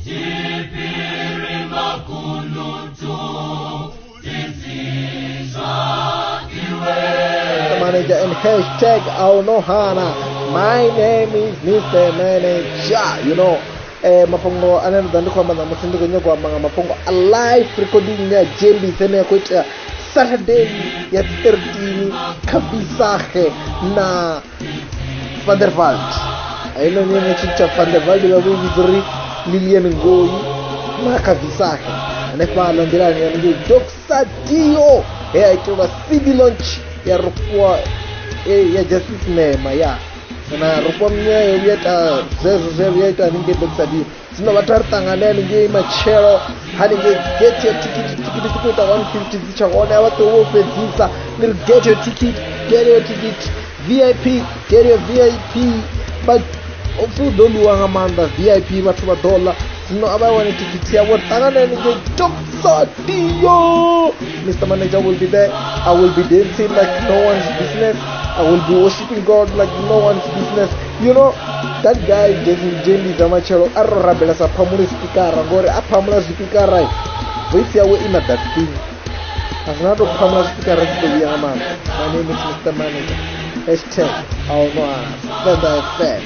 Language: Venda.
Manager and hashtag Aunohana. My name is Mr. Manager. You know, mafhungo ane nda ḓa ndi khou amba ṋamusi ndi khou nyanga u amba nga mafhungo a live recording ya Jembies ine ya khou itea Saturday ya 13 kha Visage na Van der Walt. Heinoni ine tshithu tsha Van der Walt vha vho vhidza uri Lilian Ngoyi na kha Visage hanefhaḽa nḓilani ya ngei Doxadio he a itelwa CD launch ya Rofhiwa ya Justice Nema ya na Rofhiwa Mnyayo vhuya ita zwezwo zwe vhuya ita haningei Doxadio. Zwino vhathu a ri ṱangane haningei matshelo haningei, get your ticket, tikiti dzi khou ita 150 dzi tsha hone, a vha ṱuwe u fhedzisa. Ndi ri get your ticket, get your ticket, VIP, get your VIP. But upfi u ḓo ḽiwa nga maanḓa VIP, vhathu vha ḓo ḽa. Zwino a vha wane tikiti yavho, ri ṱangane haningei Doxadio. Mr. Manager will be there. I will be dancing like no one's business. I will be worshiping God like no one's business. You know, that guy Jembies matshelo a ro rabela sa phamule zwipikara, ngori a phamula zwipikara voice yawe ina that thing. A zwi to phamula zwipikara zwi ḓo vhuya nga maanḓa. My name is Mr. Manager. Hashtag Aunohana. Venḓa FM.